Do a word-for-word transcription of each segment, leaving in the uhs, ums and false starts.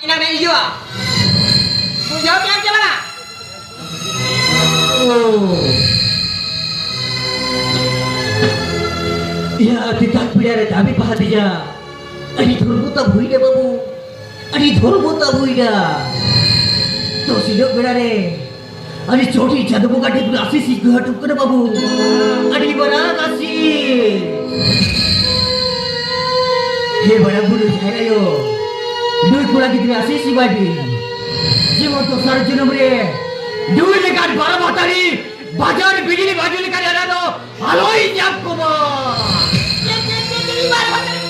ᱮᱱᱟᱝ ᱨᱮ ᱦᱤᱡᱩᱜᱼᱟ᱾ ᱵᱩᱡᱷᱟᱹᱣ ᱠᱮᱜᱼᱟᱢ ᱪᱮ ᱵᱟᱝᱟ? ᱳ᱾ ᱭᱟ, ᱛᱮᱛᱟᱝ ᱯᱮᱲᱟ ᱨᱮ ᱫᱟᱵᱤ ᱯᱟᱦᱟᱫᱤᱭᱟ᱾ ᱟᱹᱰᱤ ᱫᱷᱚᱨᱢᱚ ᱛᱟᱵ ᱦᱩᱭᱱᱟ ᱵᱟᱹᱵᱩ, ᱟᱹᱰᱤ ᱫᱷᱚᱨᱢᱚ ᱛᱟᱵ ᱦᱩᱭᱱᱟ᱾ ᱛᱚ ᱥᱤᱧᱚᱜ ᱵᱮᱲᱟ ᱨᱮ ᱟᱹᱰᱤ ᱪᱚᱴᱤ ᱪᱟᱸᱫᱚ ᱵᱚᱸᱜᱟ ᱴᱷᱮᱱ ᱠᱷᱚᱱ ᱟᱥᱤᱥ ᱤᱧ ᱜᱚᱦᱚᱲ ᱦᱚᱴᱚ ᱠᱟᱱᱟ ᱵᱟᱹᱵᱩ, ᱟᱹᱰᱤ ᱢᱟᱨᱟᱝ ᱟᱥᱤᱥ᱾ ᱦᱮ ᱵᱟᱲᱟ ᱵᱩᱨᱩ ᱡᱟᱦᱮᱨ ᱟᱭᱳ, ᱱᱩᱭ ᱠᱚᱲᱟ ᱜᱤᱫᱽᱨᱟᱹ ᱟᱥᱤᱥ ᱮᱢᱟᱭ ᱵᱤᱱ, ᱡᱮᱢᱚᱱ ᱫᱚᱥᱟᱨ ᱡᱚᱱᱚᱢ ᱨᱮ ᱱᱩᱭ ᱞᱮᱠᱟᱱ ᱵᱟᱨᱚ ᱢᱟᱛᱟᱨᱤ ᱵᱟᱡᱟᱨ ᱵᱤᱡᱽᱞᱤ ᱵᱟᱹᱡᱩ ᱞᱮᱠᱟᱱ ᱮᱨᱟ ᱫᱚ ᱟᱞᱚᱭ ᱧᱟᱢ ᱠᱚᱢᱟ᱾ ᱪᱮᱫ, ᱪᱮᱫ, ᱪᱮᱫ, ᱪᱮᱫ, ᱵᱟᱨᱚ ᱢᱟᱛᱟᱨᱤ?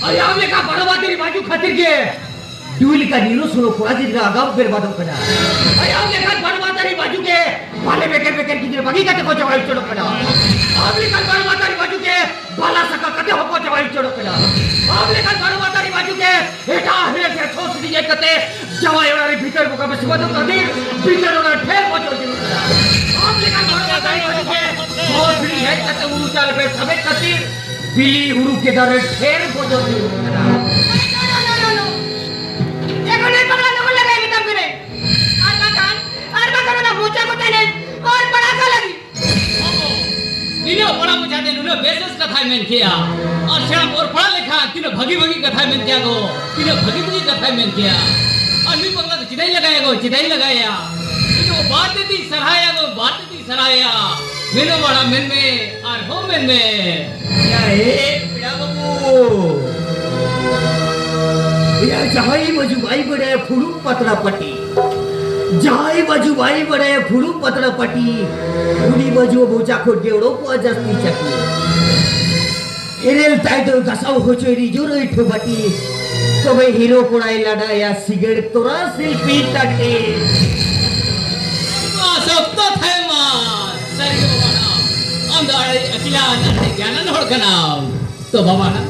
ᱟᱨᱮ ᱟᱢ ᱞᱮᱠᱟ ᱵᱟᱨᱚ ᱢᱟᱛᱟᱨᱤ ᱵᱟᱹᱡᱩ ᱠᱷᱟᱹᱛᱤᱨ ᱜᱮ ᱰᱩᱭ ᱞᱮᱠᱟ ᱱᱤᱨᱚ ᱥᱩᱨᱚ ᱠᱚᱲᱟ ᱜᱤᱫᱽᱨᱟᱹ ᱟᱜᱟᱢ ᱵᱮᱨᱵᱟᱫᱚᱜ ᱠᱟᱱᱟ᱾ ᱟᱨᱮ ᱟᱢ ᱞᱮᱠᱟᱱ ᱵᱟᱨᱚ ᱢᱟᱛᱟᱨᱤ ᱵᱟᱹᱡᱩ ᱜᱮ ᱵᱟᱞᱮ ᱵᱮᱠᱮᱨ ᱵᱮᱠᱮᱨ ᱜᱤᱫᱽᱨᱟᱹ ᱵᱟᱹᱜᱤ ᱠᱟᱛᱮ ᱠᱚ ᱡᱟᱶᱟᱭ ᱩᱪᱟᱹᱲᱚᱜ ᱠᱟᱱᱟ᱾ ᱟᱢ ᱞᱮᱠᱟᱱ ᱵᱟᱨᱚ ᱢᱟᱛᱟᱨᱤ ᱵᱟᱹᱡᱩ ᱜᱮ ᱵᱟᱞᱟ ᱥᱟᱠᱟ ᱠᱟᱛᱮ ᱦᱚᱸᱠᱚ ᱡᱟᱶᱟᱭ ᱩᱪᱟᱹᱲᱚᱜ ᱠᱟᱱᱟ᱾ ᱟᱢ ᱞᱮᱠᱟᱱ ᱵᱟᱨᱚ ᱢᱟᱛᱟᱨᱤ ᱵᱟᱹᱡᱩ ᱜᱮ ᱮᱴᱟᱜ ᱦᱤᱨᱟᱹ ᱜᱮ ᱥᱚ ᱥᱤᱨᱤᱧ ᱦᱮᱡ ᱠᱟᱛᱮ ᱡᱟᱶᱟᱭ ᱚᱲᱟᱜ ᱨᱮ ᱵᱷᱤᱛᱟᱹᱨ ᱵᱚᱠᱟ ᱵᱮᱥᱤ ᱵᱟᱹᱱᱩᱜ ᱠᱷᱟᱹᱛᱤᱨ ᱵᱷᱤᱛᱟᱹᱨ ᱚᱲᱟᱜ ᱰᱷᱮᱨ ᱵᱚᱪᱚᱨ ᱡᱩᱞᱩᱜ ᱠᱟᱱᱟ᱾ ᱟᱢ ᱞᱮᱠᱟᱱ ᱵᱟᱨᱚ ᱢᱟᱛᱟᱨᱤ ᱵᱟᱹᱡᱩ ᱜᱮ ᱥᱚ ᱥᱤᱨᱤᱧ ᱦᱮᱡ ᱠᱟᱛᱮ ᱦᱩᱲᱩ ᱪᱟᱣᱞᱮ ᱯᱮ ᱥᱟᱵᱮᱫ ᱠᱷᱟᱹᱛᱤᱨ ᱵᱤᱞᱤ ᱦᱩᱲᱩ ᱠᱮᱫᱟᱨ ᱨᱮ ᱰᱷᱮᱨ ᱵᱚᱪᱚᱨ ᱡᱩᱞᱩᱜ ᱠᱟᱱᱟ᱾ ᱮᱠᱷᱚᱱ ᱱᱩᱭ ᱯᱟᱜᱽᱞᱟ ᱫᱚᱠᱚ ᱞᱟᱜᱟᱭ ᱢᱮᱛᱟᱢ ᱠᱟᱹᱱᱟᱹᱧ᱾ ᱟᱨ ᱵᱟᱠᱷᱟᱱ, ᱟᱨ ᱵᱟᱠᱷᱟᱱ ᱚᱱᱟ ᱢᱚᱪᱟ ᱠᱚᱛᱮ ᱱᱮ ᱚᱨ ᱯᱟᱲᱟᱜ ᱠᱟᱜ ᱞᱟᱹᱜᱤᱫ᱾ ᱱᱤᱱᱟᱹᱜ ᱵᱚᱲᱚ ᱢᱚᱪᱟᱛᱮ ᱱᱩᱱᱟᱹᱜ ᱵᱮᱥ ᱵᱮᱥ ᱠᱟᱛᱷᱟᱭ ᱢᱮᱱ ᱠᱮᱜᱼᱟ᱾ ᱟᱨ ᱥᱮᱬᱟᱢ ᱚᱨ ᱯᱟᱲᱦᱟᱜ ᱞᱮᱠᱷᱟᱱ ᱛᱤᱱᱟᱹᱜ ᱵᱷᱟᱹᱜᱤ ᱵᱷᱟᱹᱜᱤ ᱠᱟᱛᱷᱟᱭ ᱢᱮᱱ ᱠᱮᱭᱟ ᱜᱚ, ᱛᱤᱱᱟᱹᱜ ᱵᱷᱟᱹᱜᱤ ᱵᱷᱟᱹᱜᱤ ᱠᱟᱛᱷᱟᱭ ᱢᱮᱱ ᱠᱮᱭᱟ᱾ ᱟᱨ ᱱᱩᱭ ᱯᱟᱜᱽᱞᱟ ᱫᱚ ᱪᱮᱫᱟᱜ ᱤᱧ ᱞᱟᱜᱟᱭᱟ ᱜᱚ, ᱪᱮᱫᱟᱜ ᱤᱧ ᱞᱟᱜᱟᱭᱟ? ᱤᱧ ᱫᱚ ᱵᱟᱨ ᱛᱤ ᱛᱤᱧ ᱥᱟᱨᱦᱟᱣᱮᱭᱟ ᱜᱚ, ᱵᱟᱨ ᱛᱤ ᱛᱤᱧ ᱥᱟᱨᱦᱟᱣᱮᱭᱟ᱾ ᱢᱮᱱᱚᱜ ᱵᱟᱲᱟ ᱢᱮᱱ ᱢᱮ, ᱟᱨᱦᱚᱸ ᱢᱮᱱ ᱢᱮ᱾ ᱭᱟ ᱦᱮ ᱯᱮᱲᱟ ᱵᱟᱹᱵᱩ, ᱭᱟ ᱡᱟᱦᱟᱸᱭ ᱵᱟᱹᱡᱩ ᱵᱟᱭ ᱵᱟᱲᱟᱭᱟ ᱯᱷᱩᱲᱩᱜ ᱯᱟᱛᱲᱟ ᱯᱟᱹᱴᱤ, ᱡᱟᱦᱟᱸᱭ ᱵᱟᱹᱡᱩ ᱵᱟᱭ ᱵᱟᱲᱟᱭᱟ ᱯᱷᱩᱲᱩᱜ ᱯᱟᱛᱲᱟ ᱯᱟᱹᱴᱤ, ᱩᱱᱤ ᱵᱟᱹᱡᱩ ᱢᱚᱪᱟ ᱠᱷᱚᱱ ᱜᱮ ᱚᱰᱚᱠᱚᱜᱼᱟ ᱡᱟᱹᱥᱛᱤ ᱪᱟᱹᱴᱤ᱾ ᱮᱨᱮᱞ ᱛᱟᱭ ᱫᱚ ᱜᱟᱥᱟᱣ ᱦᱚᱪᱚᱭ ᱨᱤᱡᱚᱨ ᱟᱹᱭᱴᱷᱟᱹ ᱵᱟᱹᱴᱤ, ᱛᱚᱵᱮ ᱦᱤᱨᱳ ᱠᱚᱲᱟᱭ ᱞᱟᱰᱟᱭᱟ ᱥᱤᱜᱟᱹᱲ ᱛᱚᱨᱟ ᱥᱤᱞᱯᱤ ᱛᱟᱹᱴᱤ᱾ ᱢᱟ ᱥᱚᱠᱛᱚ ᱛᱷᱟᱭ ᱢᱟ, ᱥᱟᱹᱨᱤ ᱜᱮ ᱵᱟᱵᱟ ᱱᱟ, ᱟᱢ ᱫᱚ ᱟᱹᱰᱤ ᱟᱹᱠᱤᱞᱟᱱ, ᱟᱹᱰᱤ ᱜᱮᱭᱟᱱᱟᱱ ᱦᱚᱲ ᱠᱟᱱᱟᱢ᱾ ᱛᱚ ᱵᱟᱵᱟ ᱱᱟ,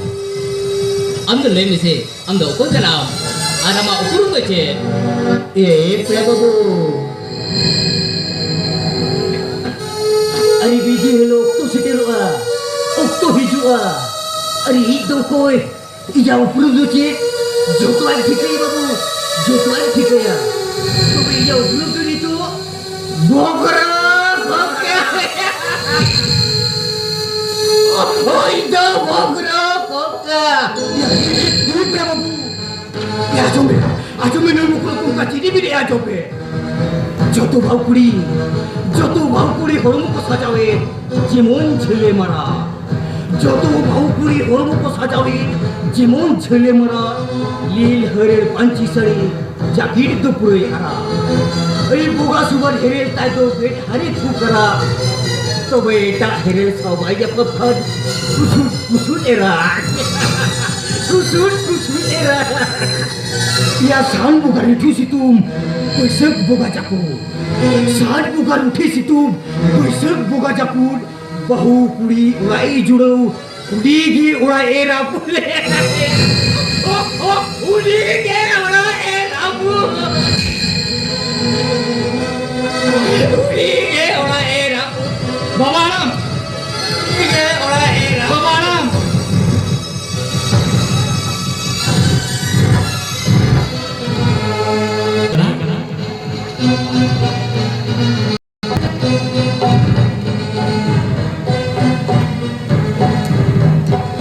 ᱟᱢ ᱫᱚ ᱞᱟᱹᱭ ᱢᱮᱥᱮ, ᱟᱢ ᱫᱚ ᱚᱠᱚᱭ ᱠᱟᱱᱟᱢ? ᱟᱨ ᱟᱢᱟᱜ ᱩᱯᱨᱩᱢ ᱫᱚ ᱪᱮᱫ? ᱮ ᱯᱮᱲᱟ ᱵᱟᱹᱵᱩ, ᱟᱹᱰᱤ ᱵᱤᱡᱤ ᱦᱤᱞᱳᱜ ᱚᱠᱛᱚ ᱥᱮᱴᱮᱨᱚᱜᱼᱟ, ᱚᱠᱛᱚ ᱦᱤᱡᱩᱜᱼᱟ᱾ ᱟᱨ ᱤᱧ ᱫᱚ ᱚᱠᱚᱭ? ᱤᱧᱟᱹᱜ ᱩᱯᱨᱩᱢ ᱫᱚ ᱪᱮᱫ? ᱡᱚᱛᱚᱣᱟᱜ ᱤᱧ ᱴᱷᱤᱠᱟᱹᱭᱟ ᱵᱟᱹᱵᱩ, ᱡᱚᱛᱚᱣᱟᱜ ᱤᱧ ᱴᱷᱤᱠᱟᱹᱭᱟ᱾ ᱛᱚᱵᱮ ᱤᱧᱟᱹᱜ ᱩᱯᱨᱩᱢ ᱫᱚ ᱱᱤᱛᱚᱜ ᱵᱚᱜᱽᱨᱟ ᱠᱚᱠᱟ᱾ ᱦᱳᱭ ᱫᱚ ᱵᱚᱜᱽᱨᱟ ᱠᱚᱠᱟ᱾ ᱤᱧ ᱯᱮ ᱵᱟᱹᱵᱩ᱾ ᱮ, ᱟᱸᱡᱚᱢ ᱢᱮ, ᱟᱸᱡᱚᱢ ᱢᱮ, ᱱᱩᱭ ᱢᱩᱠᱩᱞ ᱠᱚᱝᱠᱟ ᱪᱤᱞᱤ ᱵᱤᱱ ᱟᱸᱡᱚᱢ ᱯᱮ᱾ ᱡᱚᱛᱚ ᱵᱟᱹᱦᱩ ᱠᱩᱲᱤ, ᱡᱚᱛᱚ ᱵᱟᱹᱦᱩ ᱠᱩᱲᱤ ᱦᱚᱲᱢᱚ ᱠᱚ ᱥᱟᱡᱟᱣᱮᱫ ᱡᱮᱢᱚᱱ ᱡᱷᱟᱹᱞᱮ ᱢᱟᱨᱟ᱾ ᱡᱚᱛᱚ ᱵᱟᱹᱦᱩ ᱠᱩᱲᱤ ᱦᱚᱲᱢᱚ ᱠᱚ ᱥᱟᱡᱟᱣᱮᱫ ᱡᱮᱢᱚᱱ ᱡᱷᱟᱹᱞᱮ ᱢᱟᱨᱟ᱾ ᱞᱤᱞ ᱦᱟᱹᱨᱭᱟᱹᱲ ᱯᱟᱹᱧᱪᱤ ᱥᱟᱹᱲᱤ, ᱡᱟᱹᱠᱤᱴ ᱫᱚ ᱯᱩᱨᱟᱹᱭ ᱟᱨᱟ᱾ ᱟᱹᱭ ᱵᱚᱜᱟ ᱥᱩᱵᱟᱹᱨ ᱦᱮᱨᱮᱞ ᱛᱟᱭ ᱫᱚ ᱵᱮᱴ ᱦᱟᱨᱮ ᱛᱷᱩᱠᱟᱨᱟ᱾ ᱛᱚᱵᱮ ᱮᱴᱟᱜ ᱦᱮᱨᱮᱞ ᱥᱟᱶ ᱵᱟᱭ ᱡᱟᱯᱟᱜ ᱠᱷᱟᱱ ᱠᱩᱥᱩᱴ ᱠᱩᱥᱩᱴ ᱮᱨᱟ᱾ ᱠᱩᱥᱩᱴ ᱠᱩᱥᱩᱴ ᱮᱨᱟ᱾ ᱭᱟ ᱥᱟᱱ ᱵᱚᱸᱜᱟ ᱨᱩᱴᱷᱤ ᱥᱤᱛᱩᱝ, ᱵᱟᱹᱭᱥᱟᱹᱠᱷ ᱵᱚᱸᱜᱟ ᱡᱟᱹᱯᱩᱫ᱾ ᱥᱟᱱ ᱵᱚᱸᱜᱟ ᱨᱩᱴᱷᱤ ᱥᱤᱛᱩᱝ, ᱵᱟᱹᱭᱥᱟᱹᱠᱷ ᱵᱚᱸᱜᱟ ᱡᱟᱹᱯᱩᱫ᱾ ᱵᱟᱹᱦᱩ ᱠᱩᱲᱤ ᱚᱲᱟᱜ ᱮ ᱡᱩᱲᱟᱹᱣ, ᱩᱱᱤ ᱜᱮ ᱚᱲᱟᱜ ᱮ ᱨᱟᱹᱯᱩᱫ ᱞᱮ᱾ ᱩᱱᱤ ᱜᱮ ᱚᱲᱟᱜ ᱮ ᱨᱟᱹᱯᱩᱫ᱾ ᱩᱱᱤ ᱜᱮ ᱚᱲᱟᱜ ᱮ ᱨᱟᱹᱯᱩᱫ᱾ ᱵᱟᱵᱟ ᱦᱟᱲᱟᱢ᱾ ᱩᱱᱤ ᱜᱮ ᱚᱲᱟᱜ ᱮ ᱨᱟᱹᱯᱩᱫ᱾ ᱵᱟᱵᱟ ᱦᱟᱲᱟᱢ᱾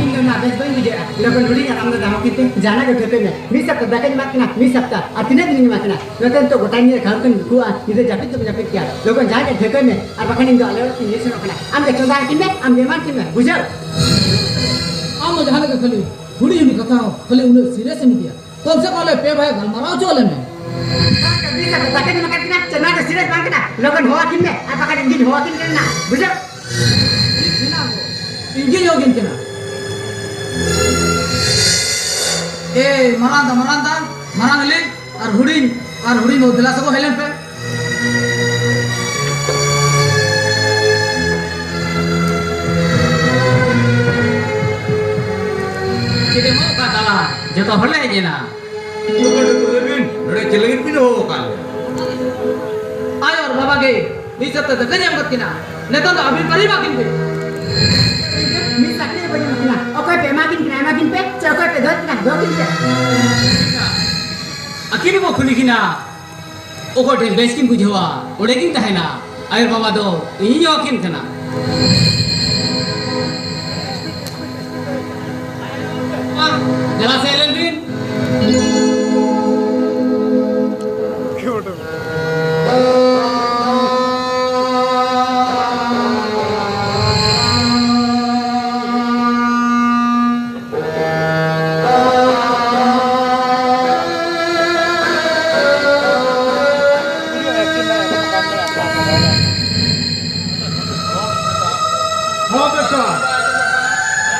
ᱤᱧ ᱫᱚ ᱱᱟ ᱵᱮᱥ ᱵᱟᱹᱧ ᱵᱩᱡᱷᱟᱹᱣᱮᱫᱼᱟ᱾ ᱞᱚᱜᱚᱱ ᱦᱩᱰᱤᱧ ᱟᱨ ᱟᱢ ᱫᱚ ᱫᱟᱢ ᱠᱤᱱᱛᱮ ᱡᱟᱦᱟᱱᱟᱜ ᱜᱮ ᱴᱷᱟᱹᱣᱠᱟᱹᱭ ᱢᱮ᱾ ᱢᱤᱫ ᱥᱟᱯᱛᱟ ᱫᱟᱠᱟᱧ ᱮᱢᱟᱜ ᱠᱤᱱᱟ, ᱢᱤᱫ ᱥᱟᱯᱛᱟ᱾ ᱟᱨ ᱛᱤᱱᱟᱹᱜ ᱫᱤᱱᱤᱧ ᱮᱢᱟᱜ ᱠᱤᱱᱟ? ᱱᱚᱛᱮ ᱱᱤᱛᱚᱜ ᱜᱚᱴᱟ ᱧᱤᱫᱟᱹ ᱠᱷᱟᱣᱟᱣ ᱠᱟᱛᱮᱧ ᱫᱩᱠᱩᱜᱼᱟ, ᱧᱤᱫᱟᱹ ᱡᱟᱹᱯᱤᱫ ᱫᱚ ᱡᱟᱹᱯᱤᱫ ᱠᱮᱭᱟ᱾ ᱞᱚᱜᱚᱱ ᱡᱟᱦᱟᱸ ᱜᱮ ᱴᱷᱟᱹᱣᱠᱟᱹᱭ ᱢᱮ, ᱟᱨ ᱵᱟᱠᱷᱟᱱ ᱤᱧ ᱫᱚ ᱟᱞᱮ ᱚᱲᱟᱜ ᱛᱤᱧ ᱧᱤᱨ ᱥᱮᱱᱚᱜ ᱠᱟᱱᱟ᱾ ᱟᱢ ᱜᱮ ᱪᱚᱸᱫᱟ ᱟᱹᱠᱤᱱ ᱢᱮ, ᱟᱢ ᱜᱮ ᱮᱢᱟᱱ ᱠᱤᱱ ᱢᱮ, ᱵᱩᱡᱷᱟᱹᱣ? ᱟᱢ ᱫᱚ ᱡᱟᱦᱟᱱᱟᱜ ᱜᱮ ᱠᱷᱟᱹᱞᱤ ᱦᱩᱰᱤᱧ ᱦᱩᱰᱤᱧ ᱠᱟᱛᱷᱟ ᱦᱚᱸ ᱠᱷᱟᱹᱞᱤ ᱩᱱᱟᱹᱜ serious ᱮᱢ ᱤᱫᱤᱭᱟ᱾ ᱠᱚᱢ ᱥᱮ ᱠᱚᱢ ᱟᱞᱮ ᱯᱮ ᱵᱷᱟᱭ ᱜᱟᱞᱢᱟᱨᱟᱣ ᱦᱚᱪᱚ ᱟᱞᱮ ᱢᱮ᱾ ᱢᱤᱫ ᱥᱟᱯᱛᱟ ᱫᱟᱠᱟᱧ ᱮᱢ ᱟᱠᱟᱫ ᱠᱤᱱᱟ, ᱪᱮᱫ ᱱᱚᱣᱟ ᱫᱚ serious ᱵᱟᱝ ᱠᱟᱱᱟ? ᱞᱚᱜᱚᱱ ᱦᱚᱦᱚ ᱟᱹᱠᱤᱱ ᱢᱮ, ᱟᱨ ᱵᱟᱠᱷᱟᱱ ᱤᱧ ᱜᱤᱧ ᱦᱚᱦᱚ ᱟᱹᱠᱤᱱ ᱠᱟᱱᱟ ᱱᱟ, ᱵᱩᱡᱷᱟᱹᱣ? ᱤᱧ ᱜᱤᱧ ᱦᱚᱦᱚ ᱟᱹᱠᱤᱱ ᱠᱟᱱᱟ᱾ ᱮ ᱢᱟᱨᱟᱝ ᱫᱟ, ᱢᱟᱨᱟᱝ ᱫᱟ, ᱢᱟᱨᱟᱝ ᱦᱤᱞᱤ ᱟᱨ ᱦᱩᱰᱤᱧ, ᱟᱨ ᱦᱩᱰᱤᱧ ᱵᱟᱹᱵᱩ, ᱫᱮᱞᱟ ᱥᱮ ᱠᱚ ᱦᱮᱡ ᱞᱮᱱ ᱯᱮ᱾ ᱪᱮᱫ ᱮᱢ ᱚᱠᱟ ᱛᱟᱞᱟ? ᱡᱚᱛᱚ ᱦᱚᱲ ᱞᱮ ᱦᱮᱡ ᱮᱱᱟ᱾ ᱱᱚᱰᱮ ᱪᱮᱫ ᱞᱟᱹᱜᱤᱫ ᱵᱤᱱ, ᱱᱚᱰᱮ ᱪᱮᱫ ᱞᱟᱹᱜᱤᱫ ᱵᱤᱱ ᱦᱚᱦᱚ ᱟᱠᱟᱫ ᱞᱮᱭᱟ? ᱟᱭᱳ ᱟᱨ ᱵᱟᱵᱟ ᱜᱮ ᱢᱤᱫ ᱥᱟᱶᱛᱮ ᱫᱟᱠᱟᱧ ᱮᱢ ᱠᱟᱫ ᱠᱤᱱᱟ᱾ ᱱᱤᱛᱚᱝ ᱫᱚ ᱟᱹᱵᱤᱱ ᱯᱟᱹᱨᱤ ᱮᱢᱟ ᱠᱤᱱ ᱵᱤᱱ᱾ ᱢᱤᱫ ᱥᱟᱠᱲᱤ ᱦᱚᱸ ᱵᱟᱹᱧ ᱮᱢᱟ ᱠᱤᱱᱟ᱾ ᱚᱠᱚᱭ ᱯᱮ ᱮᱢᱟ ᱟᱹᱠᱤᱱ ᱵᱚ ᱠᱩᱞᱤ ᱠᱤᱱᱟ, ᱚᱠᱚᱭ ᱴᱷᱮᱱ ᱵᱮᱥ ᱠᱤᱱ ᱵᱩᱡᱷᱟᱹᱣᱟ, ᱚᱸᱰᱮ ᱠᱤᱱ ᱛᱟᱦᱮᱱᱟ᱾ ᱟᱭᱳ ᱵᱟᱵᱟ ᱫᱚ ᱤᱧᱤᱧ ᱦᱚᱦᱚ ᱟᱹᱠᱤᱱ ᱠᱟᱱᱟ᱾ ᱫᱮᱞᱟ ᱥᱮ ᱞᱮᱱ ᱵᱤᱱ᱾ ᱦᱚᱸ ᱵᱮᱴᱟ,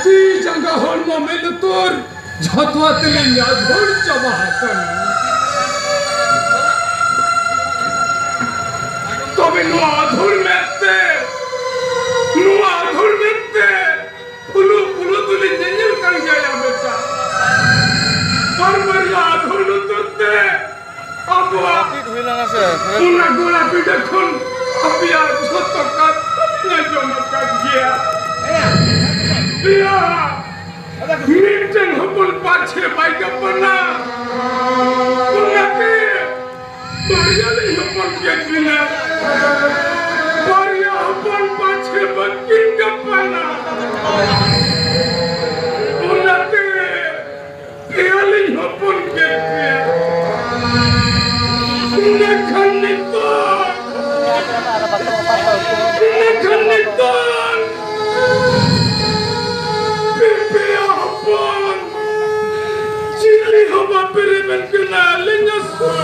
ᱛᱤ ᱡᱟᱸᱜᱟ ᱦᱚᱲᱢᱚ ᱢᱮᱫ ᱞᱩᱛᱩᱨ ᱡᱷᱚᱛᱚᱣᱟᱜ ᱛᱮᱞᱤᱧ ᱟᱫᱷᱩᱲ ᱪᱟᱵᱟ ᱟᱠᱟᱱᱟ᱾ ᱛᱚᱵᱮ ᱱᱚᱣᱟ ᱟᱫᱷᱩᱲ ᱢᱮᱫ ᱛᱮ, ᱱᱚᱣᱟ ᱟᱫᱷᱩᱲ ᱢᱮᱫ ᱛᱮ ᱯᱷᱩᱞᱩ ᱯᱷᱩᱞᱩ ᱫᱚᱞᱤᱧ ᱧᱮᱧᱮᱞ ᱠᱟᱱ ᱜᱮᱭᱟ ᱵᱮᱴᱟ᱾ ᱵᱟᱨ ᱵᱟᱨᱭᱟ ᱟᱫᱷᱩᱲ ᱞᱩᱛᱩᱨ ᱛᱮ ᱟᱵᱚᱣᱟᱜ ᱦᱩᱭ ᱞᱮᱱᱟ ᱥᱮ? ᱚᱱᱟ ᱜᱚᱲᱟ ᱯᱤᱸᱰᱟᱹ ᱠᱷᱚᱱ ᱟᱯᱮᱭᱟᱜ ᱡᱷᱚᱛᱚ ᱠᱟᱛᱷᱟ ᱞᱤᱧ ᱟᱸᱡᱚᱢ ᱟᱠᱟᱫ ᱜᱮᱭᱟ᱾ ᱮᱭᱟ, ᱢᱤᱫᱴᱮᱱ ᱦᱚᱯᱚᱱ ᱯᱟᱪᱷᱮ ᱵᱟᱭ ᱜᱟᱯᱟᱱᱟ᱾ ᱚᱱᱟᱛᱮ ᱵᱟᱨᱭᱟ ᱞᱤᱧ ᱦᱚᱯᱚᱱ ᱠᱮᱫ ᱵᱤᱱᱟ᱾ ᱵᱟᱨᱭᱟ ᱦᱚᱯᱚᱱ ᱯᱟᱪᱷᱮ ᱵᱟᱹᱠᱤᱱ ᱜᱟᱯᱟᱱᱟ᱾ ᱚᱱᱟᱛᱮ ᱯᱮᱭᱟᱞᱤᱧ ᱦᱚᱯᱚᱱ ᱠᱮᱫ ᱯᱮᱭᱟ᱾ ᱤᱱᱟᱹ ᱠᱷᱟᱱ ᱱᱤᱛᱚᱜ, ᱤᱱᱟᱹ ᱠᱷᱟᱱ ᱱᱤᱛᱚᱜ ᱯᱮ ᱯᱮᱭᱟ ᱦᱚᱯᱚᱱ ᱪᱤᱞᱤ ᱦᱚᱸ ᱵᱟᱯᱮ ᱨᱮᱵᱮᱱ ᱠᱟᱱᱟ᱾ ᱟᱹᱞᱤᱧ ᱟᱹᱥᱩᱞ,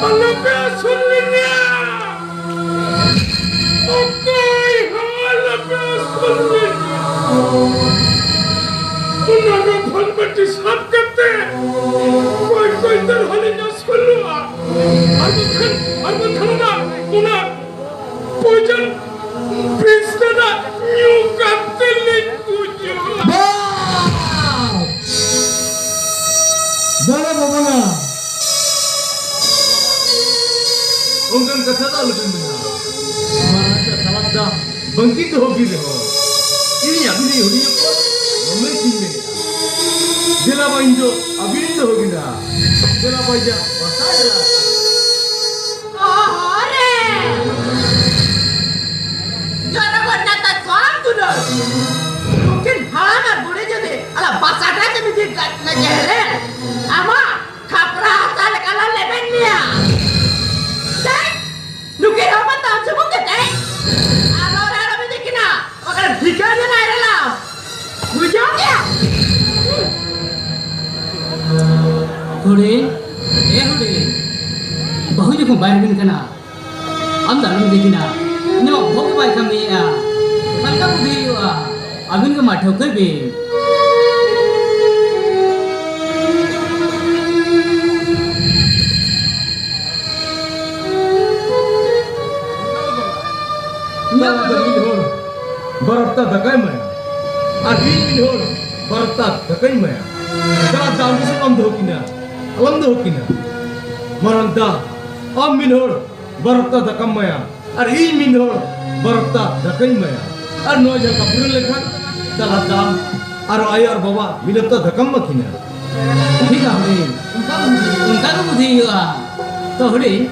ᱟᱞᱚᱯᱮ ᱟᱹᱥᱩᱞ ᱞᱤᱧᱟ᱾ ᱚᱠᱚᱭ ᱦᱚᱸ ᱟᱞᱚᱯᱮ ᱟᱹᱥᱩᱞ ᱞᱤᱧᱟ᱾ ᱚᱱᱟ ᱨᱚᱯᱷᱚᱞ ᱵᱟᱹᱴᱤ ᱥᱟᱵ ᱠᱟᱛᱮ ᱚᱠᱚᱭ ᱚᱠᱚᱭ ᱛᱮ ᱨᱮᱦᱚᱸ ᱞᱤᱧ ᱟᱹᱥᱩᱞᱚᱜᱼᱟ᱾ ᱟᱨ ᱵᱟᱝᱠᱷᱟᱱ, ᱟᱨ ᱵᱟᱝᱠᱷᱟᱱ ᱚᱱᱟ, ᱚᱱᱟ ᱯᱚᱭᱡᱚᱱ ᱵᱤᱥ ᱠᱟᱱᱟ, ᱧᱩ ᱠᱟᱛᱮ ᱞᱤᱧ ᱜᱩᱡᱩᱜᱼᱟ᱾ ᱵᱟᱥ! ᱫᱟᱫᱟ ᱵᱟᱵᱟᱱᱟ᱾ ᱚᱱᱠᱟᱱ ᱠᱟᱛᱷᱟ ᱫᱚ ᱟᱞᱚᱵᱤᱱ ᱢᱮᱱᱟ᱾ ᱢᱟᱨᱟᱝ ᱠᱟᱛᱷᱟ ᱵᱟᱫᱽ ᱫᱟ ᱵᱟᱝᱠᱤ ᱫᱚᱦᱚ ᱵᱤᱱ ᱨᱮᱦᱚᱸ, ᱤᱧ ᱟᱹᱵᱤᱱ ᱨᱮᱱ ᱦᱩᱰᱤᱧ ᱦᱚᱯᱚᱱ ᱫᱚᱢᱮ ᱪᱤᱧ ᱢᱮᱱᱮᱫᱼᱟ᱾ ᱫᱮᱞᱟ ᱤᱧ ᱫᱚ ᱟᱹᱵᱤᱱ ᱫᱚ ᱦᱩᱭᱱᱟ᱾ ᱫᱮᱞᱟ ᱵᱟᱭᱡᱟ ᱵᱟᱥᱟ ᱫᱮᱞᱟ᱾ ᱚᱦᱚᱨᱮ! ᱡᱚᱱᱚᱜᱚᱱ ᱱᱟᱛᱟ ᱠᱚᱢ ᱛᱩᱞᱟᱹ᱾ ᱱᱩᱠᱤᱱ ᱦᱟᱲᱟᱢ ᱟᱨ ᱵᱩᱲᱦᱤ ᱡᱩᱫᱤ ᱟᱞᱟ ᱵᱟᱥᱟ ᱰᱟᱴᱟ ᱛᱮ ᱢᱤᱫ ᱫᱤᱱ ᱠᱟᱴ ᱞᱮ ᱡᱮᱦᱨᱮ, ᱟᱢᱟᱜ ᱠᱷᱟᱯᱨᱟ ᱦᱟᱥᱟ ᱞᱮᱠᱟ ᱞᱮ ᱞᱮᱵᱮᱫ ᱢᱮᱭᱟ᱾ ᱫᱮᱱ! ᱱᱩᱠᱤᱱ ᱦᱚᱸ ᱢᱟ ᱛᱟᱢ ᱥᱩᱢᱩᱝ ᱜᱮ ᱛᱮ᱾ ᱟᱞᱚ ᱨᱮ ᱟᱞᱚ ᱢᱤᱫ ᱠᱤᱱᱟ᱾ ᱚᱠᱟᱨᱮ ᱵᱷᱤᱠᱟᱹ ᱢᱮᱱᱟᱭ ᱨᱮᱞᱟ᱾ ᱵᱩᱡᱷᱟᱹᱣ ᱠᱮᱭᱟ? ᱦᱩᱰᱤᱧ, ᱮ ᱦᱩᱰᱤᱧ, ᱵᱟᱹᱦᱩ ᱡᱚᱠᱷᱚᱱ ᱵᱟᱭ ᱨᱮᱵᱮᱱ ᱠᱟᱱᱟ, ᱟᱢ ᱫᱚ ᱟᱞᱚᱢ ᱫᱮᱠᱷᱤᱱᱟ᱾ ᱤᱧᱟᱹᱜ ᱵᱟᱹᱦᱩ ᱜᱮ ᱵᱟᱭ ᱠᱟᱹᱢᱤᱭᱮᱫᱼᱟ᱾ ᱚᱠᱟ ᱞᱮᱠᱟ ᱵᱩᱫᱷᱤ ᱦᱩᱭᱩᱜᱼᱟ? ᱟᱹᱵᱤᱱ ᱜᱮ ᱢᱟ ᱴᱷᱟᱹᱣᱠᱟᱹᱭ ᱵᱤᱱ᱾ ᱤᱧᱟᱹᱜ ᱫᱚ ᱢᱤᱫ ᱦᱚᱲ ᱵᱟᱨ ᱦᱟᱯᱛᱟ ᱫᱟᱠᱟᱭ ᱮᱢᱟᱭᱟ, ᱟᱨ ᱤᱧ ᱢᱤᱫ ᱦᱚᱲ ᱵᱟᱨ ᱦᱟᱯᱛᱟ ᱫᱟᱠᱟᱧ ᱮᱢᱟᱭᱟ᱾ ᱫᱟᱫᱟ, ᱟᱢ ᱜᱮᱥᱮ ᱵᱟᱢ ᱫᱚᱦᱚ ᱠᱤᱱᱟ, ᱟᱞᱚᱢ ᱫᱚᱦᱚ ᱠᱤᱱᱟ᱾ ᱢᱟᱨᱟᱝ ᱫᱟ, ᱟᱢ ᱢᱤᱫ ᱦᱚᱲ ᱵᱟᱨ ᱦᱟᱯᱛᱟ ᱫᱟᱠᱟᱢ ᱮᱢᱟᱭᱟ, ᱟᱨ ᱤᱧ ᱢᱤᱫ ᱦᱚᱲ ᱵᱟᱨ ᱦᱟᱯᱛᱟ ᱫᱟᱠᱟᱧ ᱮᱢᱟᱭᱟ᱾ ᱟᱨ ᱱᱚᱣᱟ ᱡᱟᱭᱜᱟ ᱯᱩᱨᱟᱹ ᱞᱮᱠᱷᱟᱱ ᱫᱟᱫᱟ, ᱟᱢ ᱟᱨ ᱟᱭᱳ ᱟᱨ ᱵᱟᱵᱟ ᱢᱤᱫ ᱦᱟᱯᱛᱟ ᱫᱟᱠᱟᱢ ᱮᱢᱟ ᱠᱤᱱᱟ᱾ ᱴᱷᱤᱠ ᱜᱮᱭᱟ ᱦᱩᱰᱤᱧ, ᱚᱱᱠᱟ ᱜᱮ ᱵᱩᱫᱷᱤ ᱦᱩᱭᱩᱜᱼᱟ᱾ ᱛᱚ ᱦᱩᱰᱤᱧ,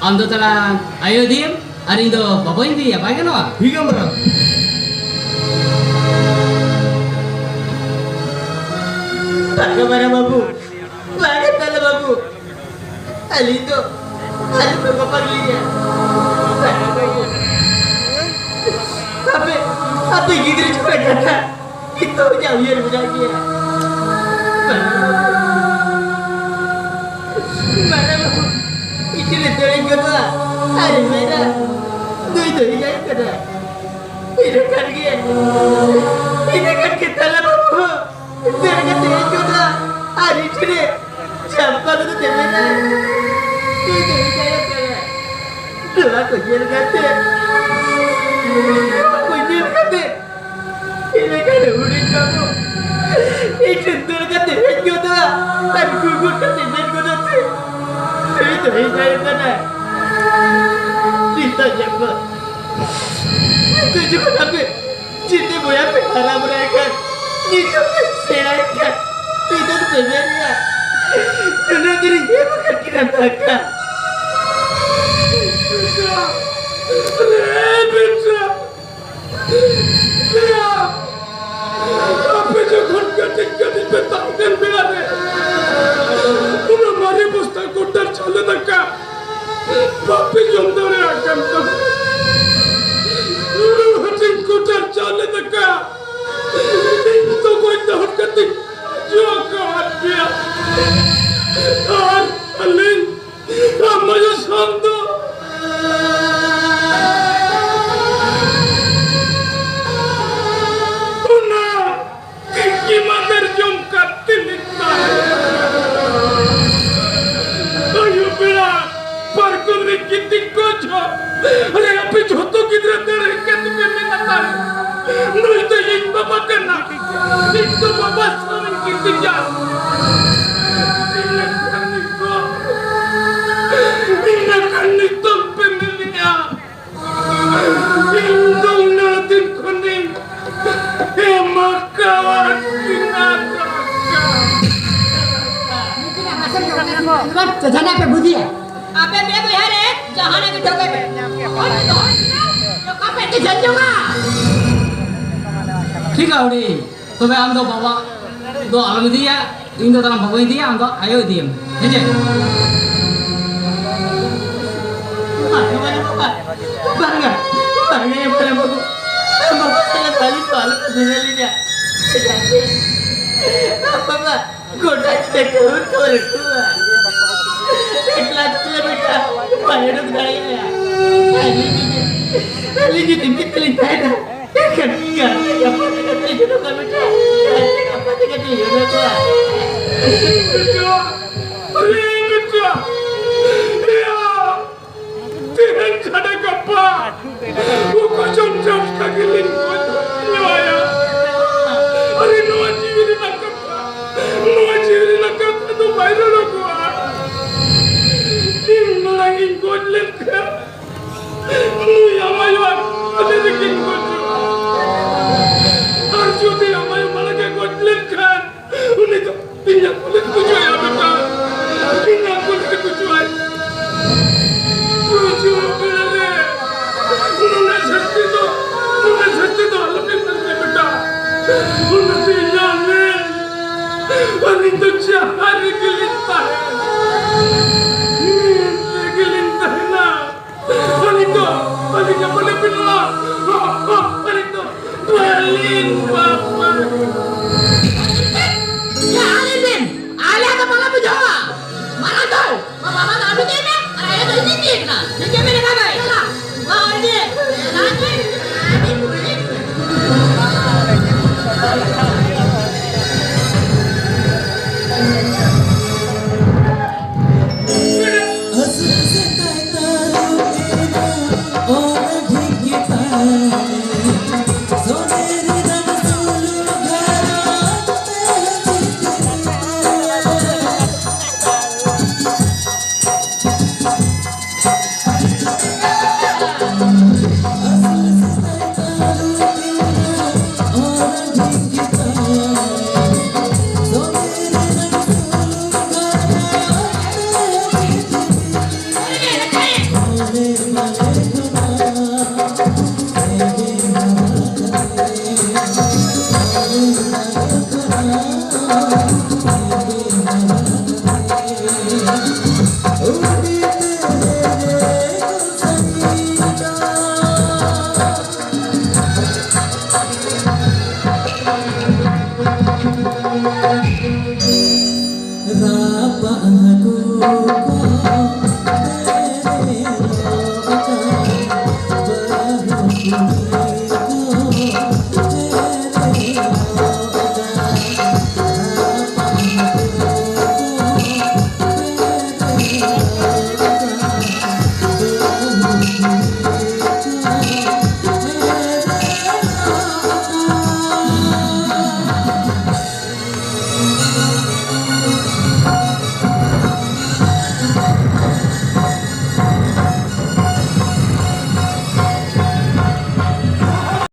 ᱟᱢ ᱫᱚ ᱛᱟᱞᱟᱝ ᱟᱭᱳ ᱤᱫᱤᱭᱮᱢ ᱟᱨ ᱤᱧ ᱫᱚ ᱵᱟᱵᱟᱧ ᱤᱫᱤᱭᱮᱭᱟ, ᱵᱟᱭ ᱜᱟᱱᱚᱜᱼᱟ? ᱴᱷᱤᱠ ᱜᱮᱭᱟ ᱢᱟᱨᱟᱝ᱾ ᱵᱟᱝᱟ ᱢᱟᱨᱟᱝ ᱵᱟᱹᱵᱩ, ᱵᱟᱝᱟ ᱛᱟᱞᱮ ᱵᱟᱹᱵᱩ, ᱟᱹᱞᱤᱧ ᱫᱚ ᱟᱞᱚ ᱯᱮ ᱵᱟᱯᱟᱜ ᱞᱤᱧᱟ᱾ ᱵᱟᱝᱟ ᱵᱟᱹᱵᱩ, ᱟᱯᱮ, ᱟᱯᱮ ᱜᱤᱫᱽᱨᱟᱹ ᱡᱚᱠᱷᱚᱱ ᱠᱟᱛᱷᱟ ᱱᱤᱛᱚᱜ ᱡᱟ ᱩᱭᱦᱟᱹᱨ ᱢᱮᱱᱟᱜ ᱜᱮᱭᱟ᱾ ᱢᱟᱨᱟᱝ ᱵᱟᱹᱵᱩ, ᱤᱧ ᱴᱷᱮᱱ ᱫᱟᱹᱲ ᱜᱚᱫᱚᱜᱼᱟ ᱟᱨ ᱢᱮᱱᱟ, "ᱱᱩᱭ ᱫᱚ ᱦᱮᱡ ᱠᱟᱱᱟ᱾" ᱤᱱᱟᱹ ᱠᱷᱟᱱ ᱜᱮ, ᱤᱱᱟᱹ ᱠᱷᱟᱱ ᱜᱮ ᱛᱟᱞᱟ ᱵᱟᱹᱵᱩ ᱫᱟᱹᱲ ᱠᱟᱛᱮ ᱦᱮᱡ ᱜᱚᱫᱚᱜᱼᱟ ᱟᱨ ᱤᱧ ᱴᱷᱮᱱ ᱪᱟᱢᱯᱟ ᱠᱚᱫᱚ ᱛᱮᱢᱮᱱᱟ, "ᱱᱩᱭ ᱫᱚ ᱦᱮᱡ ᱠᱟᱱᱟ᱾" ᱱᱚᱣᱟ ᱠᱚ ᱧᱮᱞ ᱠᱟᱛᱮ, ᱱᱚᱣᱟ ᱠᱚ ᱧᱮᱞ ᱠᱟᱛᱮ, ᱤᱱᱟᱹ ᱠᱷᱟᱱ ᱦᱩᱰᱤᱧ ᱵᱟᱹᱵᱩ ᱤᱧ ᱴᱷᱮᱱ ᱫᱟᱹᱲ ᱠᱟᱛᱮ ᱦᱮᱡ ᱜᱚᱫᱚᱜᱼᱟ ᱟᱨ ᱜᱩᱜᱩᱨ ᱠᱟᱛᱮ ᱢᱮᱱ ᱜᱚᱫᱚᱜ ᱛᱮ, "ᱱᱩᱭ ᱫᱚ ᱦᱮᱡ ᱫᱟᱲᱮ ᱠᱟᱱᱟ᱾" ᱱᱤᱛᱚᱜ ᱡᱚᱠᱷᱚᱱ, ᱱᱤᱛᱚᱜ ᱡᱚᱠᱷᱚᱱ ᱟᱯᱮ ᱡᱤᱛᱮ ᱵᱚᱭᱦᱟ ᱯᱮ ᱦᱟᱨᱟ ᱵᱩᱨᱩᱭ ᱠᱷᱟᱱ, ᱱᱤᱛᱚᱜ ᱯᱮ ᱥᱮᱬᱟᱭ ᱠᱷᱟᱱ, ᱯᱤᱴᱟᱹ ᱫᱚ ᱵᱮᱵᱮ ᱨᱮᱭᱟ᱾ ᱱᱩᱱᱟᱹᱜ ᱫᱤᱱ ᱤᱧ ᱮᱢ ᱟᱠᱟᱫ ᱠᱤᱱᱟ ᱫᱟᱠᱟ᱾ ᱵᱮᱴᱟ, ᱨᱮ ᱵᱮᱴᱟ, ᱨᱮᱭᱟ᱾ ᱟᱯᱮ ᱡᱚᱠᱷᱚᱱ ᱠᱟᱹᱴᱤᱡ ᱠᱟᱹᱴᱤᱡ ᱯᱮ ᱛᱟᱦᱮᱸ ᱠᱟᱱ ᱵᱮᱲᱟ ᱨᱮ, ᱚᱱᱟ ᱢᱟᱨᱮ ᱵᱚᱥᱛᱟ ᱠᱚᱴᱟᱨ ᱪᱟᱣᱞᱮ ᱫᱟᱠᱟ ᱵᱟᱯᱮ ᱡᱚᱢ ᱫᱟᱲᱮᱭᱟᱜ ᱠᱟᱱ ᱛᱟᱦᱮᱸ᱾ ᱦᱩᱲᱩ ᱦᱟᱹᱴᱤᱧ ᱠᱚᱴᱟᱨ ᱪᱟᱣᱞᱮ ᱫᱟᱠᱟ ᱤᱧ ᱫᱚ ᱜᱚᱡ ᱫᱚᱦᱚ ᱠᱟᱛᱮ ᱡᱚ ᱟᱠᱟᱣᱟᱫ ᱯᱮᱭᱟ᱾ ᱟᱨ ᱟᱹᱞᱤᱧ, ᱟᱢ ᱟᱭᱳ ᱥᱟᱶ ᱫᱚ ᱚᱱᱟ ᱛᱤᱠᱤ ᱢᱟᱫᱮᱨ ᱡᱚᱢ ᱠᱟᱛᱮ ᱞᱤᱧ ᱛᱟᱦᱮᱸ᱾ ᱟᱹᱭᱩᱵ ᱵᱮᱲᱟ ᱯᱟᱨᱠᱚᱢ ᱨᱮ ᱜᱤᱛᱤᱡ ᱠᱚ ᱡᱚᱦᱚᱜ, ᱟᱨᱮ ᱟᱯᱮ ᱡᱷᱚᱛᱚ ᱜᱤᱫᱽᱨᱟᱹ ᱫᱟᱹᱲ ᱦᱮᱡ ᱠᱟᱛᱮ ᱯᱮ ᱢᱮᱱᱟ, "ᱛᱟᱭ, ᱱᱩᱭ ᱫᱚ ᱤᱧ ᱵᱟᱵᱟ ᱠᱟᱱᱟ, ᱤᱧ ᱫᱚ ᱵᱟᱵᱟ ᱥᱟᱶ ᱤᱧ ᱜᱤᱛᱤᱡᱟ᱾" ᱤᱱᱟᱹ ᱠᱷᱟᱱ ᱱᱤᱛᱚᱜ, ᱤᱱᱟᱹ ᱠᱷᱟᱱ ᱱᱤᱛᱚᱜ ᱯᱮ ᱢᱮᱱᱮᱜᱼᱟ, ᱤᱧ ᱫᱚ ᱩᱱᱟᱹᱜ ᱫᱤᱱ ᱠᱷᱚᱱᱤᱧ ᱮᱢ ᱟᱠᱟᱣᱟᱫ ᱠᱤᱱᱟ ᱫᱟᱠᱟ᱾ ᱡᱟᱦᱟᱱᱟᱜ ᱯᱮ ᱵᱩᱫᱷᱤᱭᱟ? ᱟᱯᱮ ᱯᱮ ᱵᱚᱭᱦᱟ ᱨᱮ ᱡᱟᱦᱟᱱᱟᱜ ᱜᱮ ᱴᱷᱟᱹᱣᱠᱟᱹᱭ ᱯᱮ᱾ ᱚᱠᱟ ᱯᱮ ᱴᱷᱤᱠᱟ, ᱦᱩᱰᱤᱧ᱾ ᱛᱚᱵᱮ ᱟᱢ ᱫᱚ ᱵᱟᱵᱟ ᱫᱚ ᱟᱞᱚᱢ ᱤᱫᱤᱭᱟ, ᱤᱧ ᱫᱚ ᱛᱟᱞᱟᱝ ᱵᱟᱵᱟᱧ ᱤᱫᱤᱭᱟ, ᱟᱢ ᱫᱚ ᱟᱭᱳ ᱤᱫᱤᱭᱮᱢ, ᱦᱮᱸ ᱪᱮ? ᱵᱟᱝᱟ, ᱵᱟᱝᱟ, ᱵᱟᱝᱟ, ᱵᱟᱝᱟ, ᱵᱟᱹᱵᱩ᱾ ᱵᱟᱵᱟ ᱥᱟᱞᱟᱜ ᱟᱹᱞᱤᱧ ᱫᱚ ᱟᱞᱚ ᱯᱮ ᱵᱷᱮᱡᱟ ᱞᱤᱧᱟ᱾ ᱵᱟᱵᱟ, ᱜᱚᱴᱟ ᱧᱤᱫᱟᱹ ᱠᱟᱹᱦᱩᱨ ᱠᱟᱹᱦᱩᱨ ᱨᱟᱹᱴᱩᱜᱼᱟ᱾ ᱮᱠᱞᱟ ᱫᱩᱠᱞᱟᱹ ᱵᱮᱴᱟ ᱵᱟᱭ ᱩᱰᱩᱠ ᱫᱟᱲᱮᱭᱟᱜᱼᱟ᱾ ᱟᱹᱞᱤᱧ ᱡᱩᱫᱤ, ᱟᱹᱞᱤᱧ ᱡᱩᱫᱤ ᱢᱤᱫ ᱛᱮᱞᱤᱧ ᱛᱟᱦᱮᱱᱟ, ᱮᱱᱠᱷᱟᱱ ᱜᱟᱛᱮ ᱜᱟᱯᱟ ᱛᱮᱜᱮ ᱯᱮ ᱡᱩᱞᱩᱜᱼᱟ ᱵᱮᱴᱟ᱾ ᱜᱟᱛᱮ ᱜᱟᱯᱟ ᱛᱮᱜᱮ ᱯᱮ ᱡᱩᱞᱩᱜᱼᱟ᱾ ᱵᱮᱴᱟ, ᱟᱨᱮ ᱵᱮᱴᱟ, ᱮᱭᱟ, ᱛᱮᱦᱮᱧ ᱪᱷᱟᱰᱟ ᱜᱟᱯᱟ ᱚᱠᱟ ᱪᱚᱝ ᱴᱟᱴᱠᱟ ᱜᱮᱞᱤᱧ ᱜᱚᱡ ᱜᱚᱫ ᱟᱭᱟ᱾ ᱟᱨᱮ ᱱᱚᱣᱟ ᱡᱤᱣᱤ ᱨᱮᱱᱟᱜ ᱠᱟᱛᱷᱟ, ᱱᱚᱣᱟ ᱡᱤᱣᱤ ᱨᱮᱱᱟᱜ ᱠᱟᱛᱷᱟ ᱫᱚ ᱵᱟᱭ ᱨᱚᱲᱚᱜᱚᱜᱼᱟ᱾ ᱤᱧ ᱢᱟᱲᱟᱝ ᱤᱧ ᱜᱚᱡ ᱞᱮᱱᱠᱷᱟᱱ ᱱᱩᱭ ᱟᱢ ᱟᱭᱳ ᱟᱨ ᱟᱞᱮ ᱨᱮᱠᱤᱱ ᱜᱚᱡᱚᱜᱼᱟ᱾ ᱟᱨ ᱡᱩᱫᱤ ᱟᱢ ᱟᱭᱳ ᱢᱟᱲᱟᱝ ᱮ ᱜᱚᱡ ᱞᱮᱱᱠᱷᱟᱱ ᱩᱱᱤ ᱫᱚ ᱚᱱᱟᱛᱮ ᱧᱟᱢᱮᱱ, ᱟᱹᱞᱤᱧ ᱫᱚ ᱡᱟᱦᱟᱸ ᱨᱮᱜᱮ ᱞᱤᱧ ᱛᱟᱦᱮᱱ, ᱨᱮᱜᱮ ᱞᱤᱧ ᱛᱟᱦᱮᱱᱟ᱾ ᱟᱹᱞᱤᱧ ᱫᱚ, ᱟᱹᱞᱤᱧ ᱫᱚ ᱵᱟᱞᱮ ᱵᱮᱱᱟᱣᱟ᱾ ᱟᱹᱞᱤᱧ ᱫᱚ ᱵᱟᱹᱞᱤᱧ ᱵᱟᱯᱞᱟᱜᱼᱟ᱾ ᱭᱟ, ᱟᱹᱞᱤᱧ ᱵᱮᱱ, ᱟᱞᱮ ᱫᱚ ᱵᱟᱞᱮ ᱵᱩᱡᱷᱟᱹᱣᱟ᱾ ᱢᱟᱨᱟᱝ ᱫᱚ, ᱵᱟᱵᱟ ᱫᱚ ᱟᱹᱰᱤ ᱪᱮᱫ ᱢᱮ, ᱟᱨ ᱟᱭᱳ ᱫᱚ ᱤᱧ ᱪᱮᱫ ᱠᱟᱱᱟ᱾ ᱪᱮᱫ ᱢᱮ ᱞᱮᱠᱟ ᱫᱚ? ᱪᱟᱞᱟᱜ᱾ ᱢᱟ, ᱚᱸᱰᱮ, ᱪᱟᱞᱟᱜ ᱪᱮᱫ? ᱟᱹᱰᱤ ᱵᱩᱡᱷᱟᱹᱣ᱾